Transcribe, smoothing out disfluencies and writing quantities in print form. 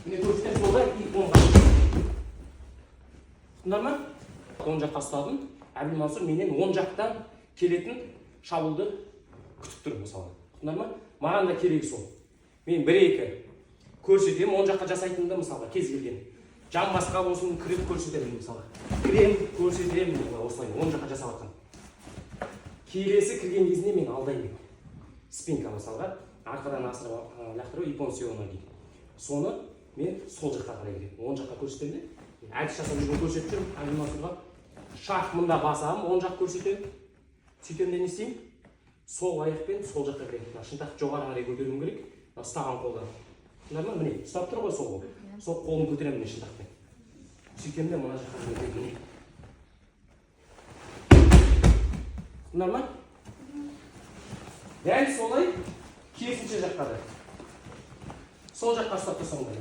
Міне, көрсетемін, солға и оңға. Ұқтыңдар ма? Оң жаққа ұстадым. Әбілмансұр менен оң жақтан келетін шабуылды күтіп тұр, мысалы. Ұқтыңдар ма? Маған да керегі сол. Мен бір екі көрсетемін оң жаққа жасайтынымды, мысалға, кез келген жамбасқа болсын, кіріп көрсетемін, мысалға. Кіремін, көрсетемін, былай, осылай оң жаққа жасап жатқан. Келесі кірген кезінде мен алдаймын. Спинка, мысалға, арқадан асырып лақтыру, иппон сеонаги. Соны мен сол жаққа қарай кіремін. Оң жаққа көрсетемін де, әдіс жасап жүрген, көрсетіп жүрмін Әбілмансұрға. Шах, мында басамын, оң жақ көрсетемін. Сөйтемін де, не істеймін? Сол аяқпен сол жаққа кіремін. Мына шынтақты жоғары қарай көтеруім керек, мына ұстаған қолдан. Түсіндіңдер ма? Міне, ұстап тұр ғой сол қол. Сол қолын көтеремін, міне, шынтақпен. Сөйтемін де, мына жаққа қарай, міне. Түсіндіңдер ма? Дәл солай керісінше жаққа да. Сол жаққа ұстап тұрсаң да.